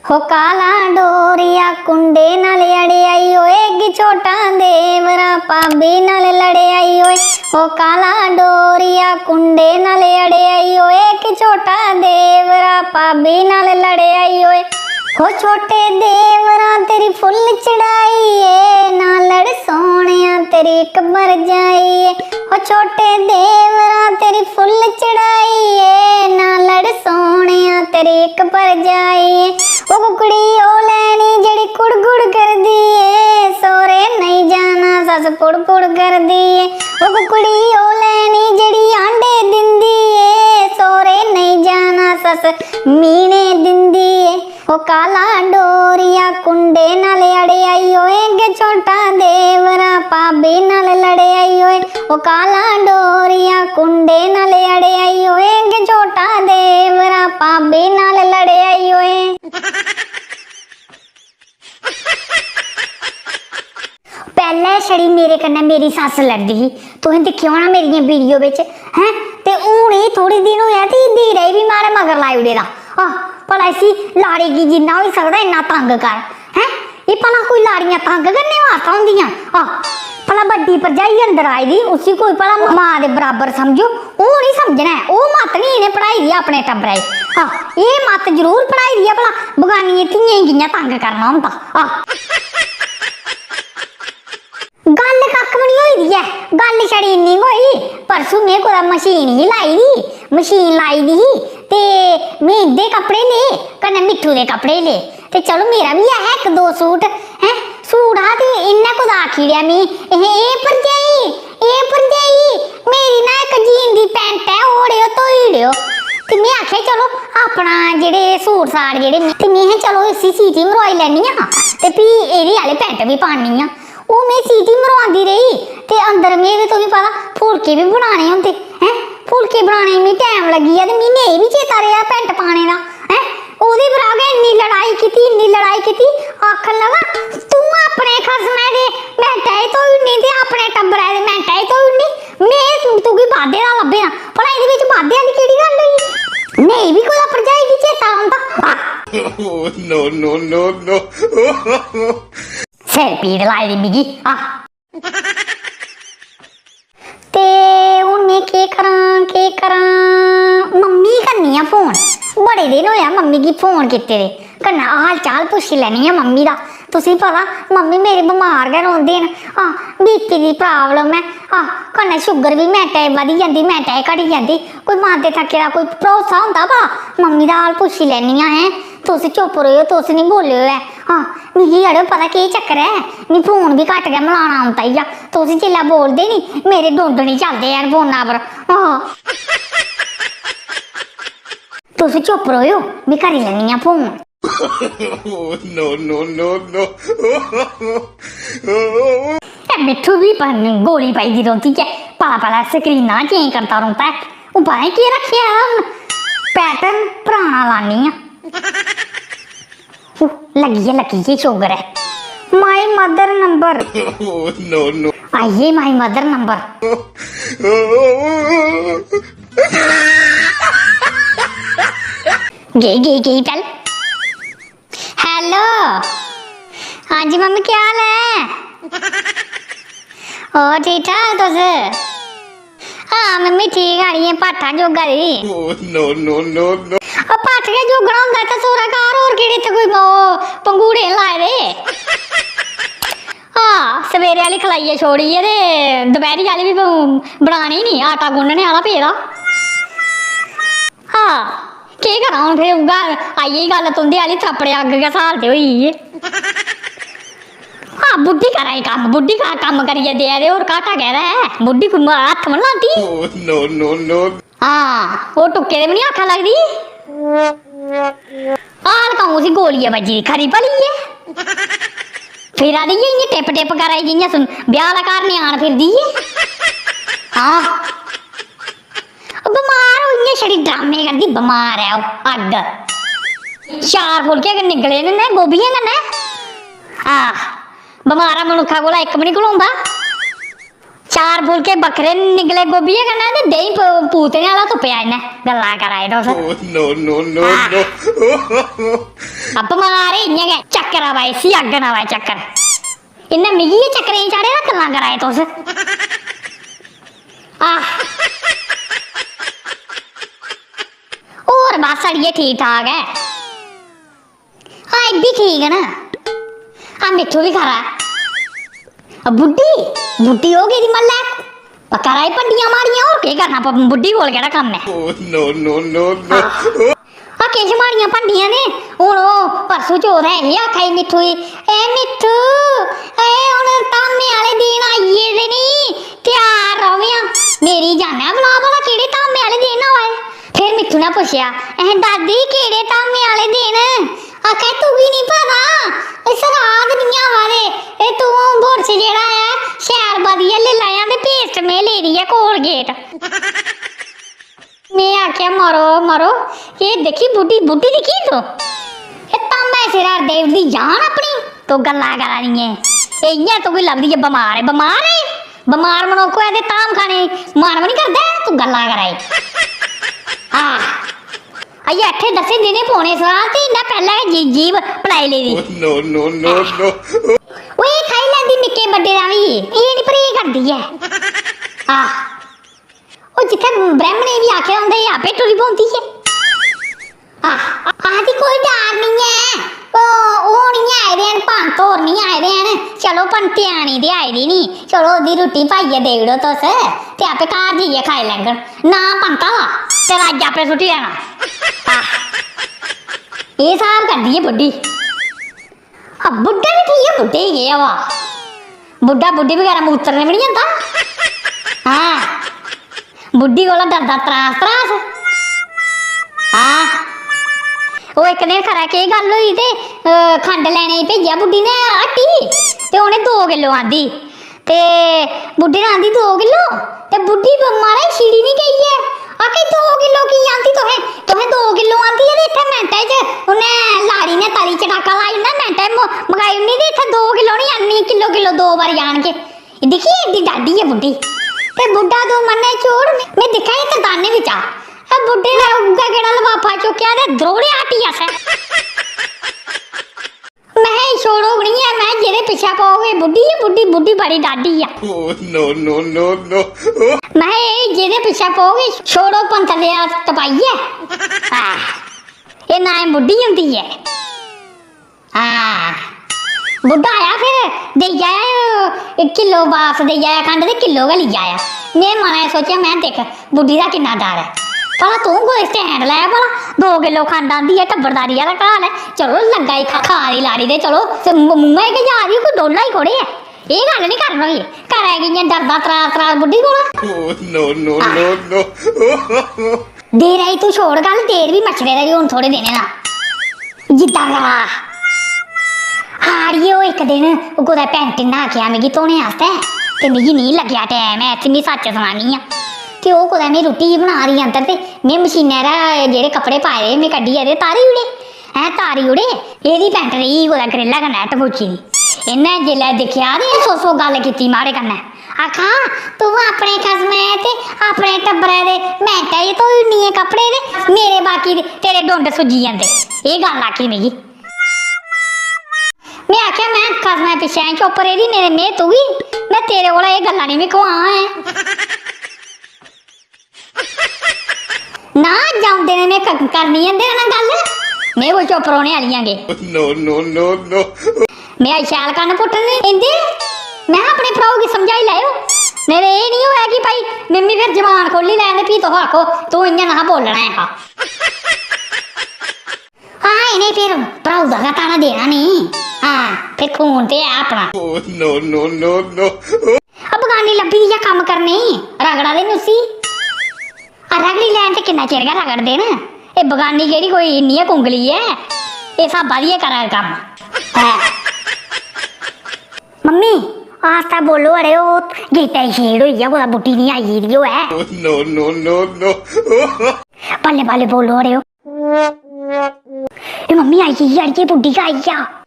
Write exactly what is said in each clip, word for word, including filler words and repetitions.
हो काला डोरिया कुंडे नाल अड़े आई ओए, कि छोटा देवरा भाभी नाल लड़े आई ओए। हो काला डोरिया कुंडे नाल अड़े आई ओए, कि छोटा देवरा भाभी नाल लड़े आई ओए। हो छोटे देवरा तेरी फुल चढ़ाई ए, ना लड़ सोनिया तेरी एक भरजाई ए। ओ छोटे देवरा तेरी फुल चढ़ाई ए, ना लड़ सोनिया तेरी एक भरजाई ए। ओ कुकड़ी ओ लैनी जेड़ी कुड़ कुड़ करदी ए, सोरे नहीं जाना सस पुड़ पुड़ करदी ए। ओ कुकड़ी ओ लैनी जेड़ी आंडे दिंदी ए, सोरे नहीं जाना सस मीने दिंदी ए। ओ काला डोरिया कुंडे नाल अड़े आई ओए, के छोटा देवरा भाभी नाल लड़े आई ओए। ओ काला डोरिया कुंडे नाल अड़े आई ओए, के छोटा देवरा भाभी नाल लड़े आई ओए। पैह्लें छड़ी मेरे कन्नै मेरी सस्स लड़दी ही, तुसें दिक्खेआ होना मेरियें वीडियो बिच, हैं? ते हून एह् थोह्ड़े दिन होआ ते एह् देरै बी मारै मगर लाई ओड़े दा। आह, भला इसी लाड़ी गी जिन्ना होई सकदा इन्ना तंग कर, हैं? एह् भला कोई लाड़ियां तंग करने वास्तै होंदियां? आह, भला बड्डी भरजाई अंदर आई दी, उसी कोई भला मां दे बराबर समझो, ओह् निं समझना ऐ, ओह् मत्त निं इ'नें पढ़ाई दी अपने टब्बरै गी। आह, एह् मत्त जरूर पढ़ाई दी ऐ भला बगानियें धियें गी कि'यां तंग करना होंदा। आह। गल्ल कक्ख बी निं होई दी ऐ, गल्ल छड़ी इन्नी गै होई, परसों में कुतै मशीन ही लाई दी, मशीन लाई दी ही ते में इं'दे कपड़े ले, कन्नै मिट्ठू दे कपड़े ले, ते चलो मेरा बी ऐ हा इक दो सूट, हैं, सूट हा ते इ'न्नै कुतै आखी ओड़ेआ मी, "एह्, एह् भरजाई, एह् भरजाई, मेरी ना इक जीन दी पैंट ऐ, ओह् ओड़ेओ, धोई ओड़ेओ।" ते में आखेआ, "चलो अपना जेह्ड़े सूट साट जेह्ड़े," ते में, "चलो इसी सीटी मरोआई लैन्नी आं, ते फ्ही एह्दी आह्ली पैंट बी पान्नी आं।" ओह् में सीटी मरोआंदी रेही ते अंदर में बी, तुगी पता, फुलके बी बनाने होंदे, हैं? फुलके बनाने गी मी टैम लग्गी गेआ ते मी नेईं बी चेता रेहा पैंट पाने दा, हैं? ओह्दे परा गै इन्नी लड़ाई कीती, इन्नी लड़ाई कीती, आखन लगा, "तूं अपने खसमै दे मैंटै च धोई ओड़नी ते अपने टब्बरै दे मैंटै च धोई ओड़नी, में तुगी बाद्धे दा लब्भे ना।" भला एह्दे बिच बाद्धे आह्ली केह्ड़ी गल्ल होई? नेईं बी कुतै भरजाई गी चेता रौंह्दा। Oh, no, no, no, no। सिर पीड़ लाई दी मिगी, आह। ते हून में केह् करां, केह् करां? मम्मी गी करनी आं फोन, बड़े दिन होए आ मम्मी गी फोन कीते दे, कन्नै हाल चाल पुच्छी लैनी आं मम्मी दा। तुसेंगी पता, मम्मी मेरे बमार गै रौंह्दे न। हां, बीपी दी प्राब्लम ऐ। हां, कन्नै शुगर बी मैंटें च बधी जंदी, मैंटें च घटी जंदी। कोई मांदे थक्के दा कोई भरोसा होंदा भला? मम्मी दा हाल पुच्छी लैनी आं, हैं? तुस चुप्प र'वेओ, तुस निं बोलेओ ऐ। हां, मिगी अड़ेओ पता केह् चक्कर ऐ, मिगी फोन बी घट्ट गै मलाना औंदा ई आ। तुस जिसलै बोलदे नी, मेरे डुंड निं चलदे हैन फोना पर। हां। तुस चुप्प र'वेओ, में करी लैन्नी आं phone. No, no, no, no। ए मिट्ठू बी प-, गोली पाई दी रौंह्दी ऐ, पला पला स्क्रीनां change करदा रौंह्दा ऐ। ओह् पता निं केह् रक्खेआ दा हून, pattern पराना लान्नी आं। ओह् लग्गी गेआ, लग्गी गेआ शुगर ऐ। My mother number। Oh, no, no। आई गे my mother number। गेई, गेई, गेई, चल। Hello। हां जी मम्मी, केह् हाल ऐ? होर ठीक ठाक तुस? हां मम्मी, ठीक आं अड़िये, भाटा जोगा दी। Oh, no, no, no, no। ओ भाट गै जोगना होंदा इत्थै सौह्रे घर, होर केह्ड़े इत्थै कोई ओह् पंघूड़े लाए दे। हां, सवेरे आह्ली खलाइयै छोड़ी ऐ ते दपैह्री आह्ली बी ब-, बनानी नी, आटा गुन्नने आह्ला पेदा। हां, केह् करां हून, फिर उ'ऐ आई गेई गल्ल तुं'दे आह्ली, थप्पड़े अग्ग गै स्हालदे होई गे। हां, बुड्ढी करा दी कम्म, बुड्ढी क-, कम्म करियै देआ दे, होर घाटा कैह्दा ऐ? बुड्ढी कुम्म हत्थ बी निं लांदी। Oh, no, no, no। हां, ओह् टुक्के दे बी निं आखा लगदी। हाल कदूं उसी गोली ऐ बज्जी दी, खरी भली ऐ। फिरा दी ऐ इ'यां टिप टिप करा दी, जि'यां सुन-, ब्याह् आह्ला घर ञ्याण फिरदी ऐ। हां। ओह् बमार ओह् इ'यां छड़ी ड्रामे करदी, बमार ऐ ओह् अग्ग। चार फुलके गै निकले न गोभियें कन्नै। आह, बमारा मनुक्खा कोला इक बी निं घलोंदा। चार फुलके बक्खरे निकले गोभिये कन्नै ते देहीं प-, पूतने आह्ला तुप्पेआ इ'न्नै, गल्लां करा दे तुस। Oh, no, no, no, no। आ बमार ऐ, इ'यां गै चक्कर आवा दे, इसी अग्गन आवा दे चक्कर। इन्नै मिगी गै चक्करें च चाढ़े दा, गल्लां करा दे तुस। आह। होर बस अड़िये ठीक ठाक ऐ। हां, एह् बी ठीक न। हां, मिट्ठू बी खरा ऐ। आ, बुड्ढी, बुड्ढी हो गेदी मल्लै। पक्का राई भंडियां मारियां, होर केह् करना? प-, बुड्ढी कोल केह्ड़ा कम्म ऐ? Oh, no, no, no, no। हां, किश मारियां भंडियां ने, हून ओह् परसों चौथ ऐ, एह् आखा दी मिट्ठू गी, "ए मिट्ठू, ए हून धामें आह्ले दिन आई गेदे नी, त्यार र'वेआं।" मेरी जानै बला भला केह्ड़े धामें आह्ले दिन आवा दे? फिर मिट्ठू ने पुच्छेआ, "अहें दादी, केह्ड़े धामें आह्ले दिन?" आखै, "तुगी निं पता, इस रात निं आवा दे। एह् तूं बुरश जेह्ड़ा ऐ, शैल बधिया लेई लैयां ते paste में लेदी ऐ Colgate।" में आखेआ, "मरो, मरो, एह् दिक्खी बुड्ढी, बुड्ढी दिक्खी तूं? एह् धामै सिरै 'र देई ओड़दी जान अपनी, तूं गल्लां करा दी ऐं। एह् इ'यां तुगी लभदी ऐ बमार ऐ, बमार ऐ? बमार मनुक्ख होऐ ते धाम खाने गी मन बी निं करदा ऐ, तूं गल्लां करा दी।" आह। अजें अट्ठें दस्सें दिनें पौने सराध ते इन्नै पैह्लें गै जी-, जीभ पलाई लेदी। Oh, no, no, no, no। ओह् एह् खाई लैंदी निक्के बड्डे दा बी, एह् निं परहेज करदी ऐ। आह। ओह् जित्थै ब्राह्मणें बी आखे दा होंदा, एह् आपे टुरी पौंदी ऐ। आह, आखदी कोई डर निं ऐ, ओह्, ओह् निं आए दे हैन, पंत होर निं आए दे हैन, चलो पंतै आनी ते आए दी निं, चलो ओह्दी रुट्टी पाइयै देई ओड़ो तुस, ते आपे घर जाइयै खाई लैङन। नांऽ पंता दा, ते रज्ज आपे सुट्टी लैना। आह, एह् स्हाब करदी ऐ बुड्ढी। आ, बुड्ढा बी ठीक ऐ, बुड्ढे गी केह् ऐ वा? बुड्ढा बुड्ढी बगैरा मूतरने बी निं जंदा। हां, बुड्ढी कोला डरदा त्रास त्रास। हां, ओह् इक दिन खरै केह् गल्ल होई ते, अ, खंड लैने गी भेजेआ बुड्ढी ने हट्टी, ते उ'नें दो किल्लो आंदी। ते बुड्ढे ने आंदी दो किल्लो, ते बुड्ढी ब-, माराज छिड़ी निं गेई ऐ। आखै, "दो किल्लो की आंदी तुसें? तुसें दो किल्लो आंदी ऐ ते इत्थै मैंटै च उ'न्नै लाड़ी ने तली चटाका लाई ओड़ना, मैंटै च म-, मकाई ओड़नी ते इत्थै दो किल्लो निं आननी, किल्लो किल्लो दो बारी आन के।" एह् दिक्खी, एड्डी डाडी ऐ बुड्ढी। ते बुड्ढा तूं मन्ने झूठ, में, में दिक्खेआ एह् करदाने बिच्चा। एह् बुड्ढे ने उ'ऐ केह्ड़ा लफाफा चुक्केआ ते द्रोड़ेआ हट्टी असें। महै, "एह् छोड़ोग निं ऐ, महै, जेह्दे पिच्छें पौग, एह् बुड्ढी ऐ, बुड्ढी, बुड्ढी बड़ी डाडी ऐ।" Oh, no, no, no, no। महै, "एह् जेह्दे पिच्छें पौग, एह् छोड़ो पंतले दा तपाइयै।" आह, एह् ना एह् बुड्ढी होंदी ऐ। आह, बुड्ढा आया फिर, देई आया इक किल्लो बापस देई आया खंड ते किल्लो गै लेई आया। में मनै च सोचेआ, में दिक्ख, बुड्ढी दा किन्ना डर ऐ। भला तूं कोई stand लै भला, दो किल्लो खंड आंदी ऐ, टब्बरदारी आह्ला घर ऐ, चलो लग्गा दी खा-, खा दी लाड़ी ते चलो ते मु-, मुंहै गै जा दी, कोई डोला ही थोड़े ऐ। एह् गल्ल निं करन होई, करै की इ'यां डरदा त्रास त्रास बुड्ढी कोला। Oh, no, no, no, no। देरै गी तूं छोड़ गल्ल, देर बी मच्छरै दा बी हून थोड़े दिनें दा। जिद्दां करा। हाड़िये ओह् इक दिन कुतै पैंट ने आखेआ मिगी धोने आस्तै, ते मिगी नेईं लग्गेआ टैम ऐ, इत्थै में सच्च सनानी आं। ते ओह् कुतै में रुट्टी बना दी अंदर, ते में मशीनै रा जेह्ड़े कपड़े पाए दे हे, में कड्ढियै ते तारी ओड़े। हैं, तारी ओड़े। एह्दी पैंट रेही कुतै गरेला कन्नै टकोची दी। इन्नै जिसलै दिक्खेआ ते सौ सौ गल्ल कीती माड़े कन्नै। आखा, "तूं अपने खसमै ते अपने टब्बरै दे मैंटै च धोई ओड़नी ऐ कपड़े ते मेरे बाकी दे तेरे डुंड सुज्जी जंदे।" एह् गल्ल आखी मिगी। में आखेआ, "में खसमै पिच्छें चुप्प रेही दी, नेईं ते में तुगी, में तेरे कोला एह् गल्लां निं मुकवां ऐ।" ना, जां दे में क-, करनी ऐ इं'दे कन्नै गल्ल। में कोई चुप्प रौह्ने आह्ली आं के? No, no, no, no। में आई शैल कन्न पुट्टने इं'दे। में अपने भ्राऊ गी समझाई लैओ, नेईं ते एह् निं होऐ कि भाई मिम्मी फिर जबान खोह्ल्ली लैन ते फ्ही तुस आखो, "तूं इ'यां नेहा बोलना ऐ हा।" हां, इ'नें फिर भ्राऊ दा गै ताना देना निं। हां, फिर खून ते है अपना। Oh, no, no, no, no। आ बगानी लब्भी दी ऐ कम्म करने गी, रगड़ा दे न उसी। आ रगड़ी लैन ते किन्ना चिर गै रगड़दे न। एह् बगानी केह्ड़ी कोई इन्नी गै कुंगली ऐ, एह् स्हाबा दी गै करा कम्म। ऐ। मम्मी, आस्ता बोलो अड़े, ओह् गेटा दी छेड़ होई गेआ, कुतै बुड्ढी निं आई गेदी होऐ। Oh, no, no, no, no। बल्लें बल्लें बोलो अड़े। ए मम्मी आई गेई अड़िये, बुड्ढी गै आई गेआ।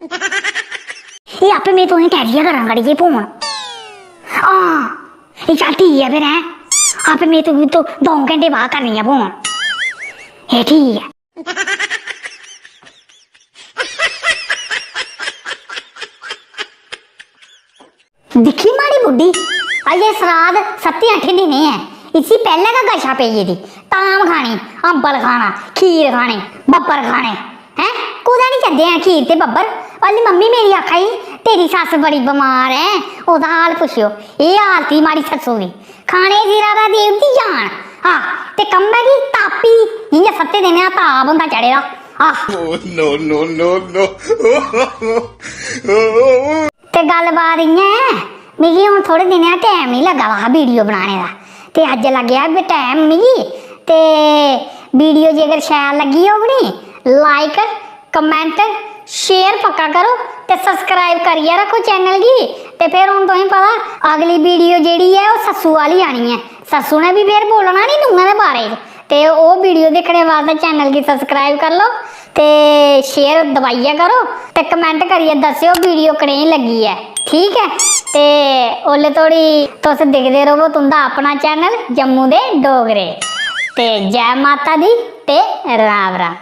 ए आपे में तुसें करियै करां अड़िये फोन। हां, ए चल ठीक ऐ फिर, हैं? आपे में तुगी दो, दो घैंटे बाद करनी ऐ फोन। ए ठीक ऐ। दिक्खी माड़ी बुड्ढी, अजें सराध सत्तें अट्ठें दिनें ऐ, इसी पैह्लें गै गशा पेई गेदी। धाम खानी, अम्बल खाना, खीर खाने, बब्बर खाने, हैं? कुतै निं चज्जदे हैन खीर ते बब्बर। अल्ली मम्मी मेरी आखा दी, "तेरी सस्स बड़ी बमार ऐ, ओह्दा हाल पुच्छेओ।" एह् हालत ही माड़ी सस्सू दी, खाने दी सिरा दा देई ओड़दी जान। आह, ते कम्मै गी तापी, जि'यां सत्तें दिनें दा ताप होंदा चढ़े दा। आह। Oh, no, no, no, no। ते गल्लबात इ'यां ऐ, मिगी हून थोह्ड़े दिनें दा टैम निं लग्गा दा हा वीडियो बनाने दा, ते अज्ज लग्गेआ बी टैम मिगी। ते वीडियो जेकर शैल लग्गी होग नी, like, comment, share पक्का करो ते subscribe करियै रक्खो channel गी। ते फिर हून तुसेंगी पता, अगली वीडियो जेह्ड़ी ऐ, ओह् सस्सू आह्ली आनी ऐ। सस्सू ने बी फिर बोलना नी नूंहें दे बारे च। ते ओह् वीडियो दिक्खने बास्तै channel गी subscribe करी लो ते share दबाइयै करो ते comment करियै दस्सेओ वीडियो कनेही लग्गी ऐ, ठीक ऐ? ते ओल्ले धोड़ी तुस दिखदे र'वो तुं'दा अपना channel जम्मू दे डोगरे। ते जै माता दी ते राम राम।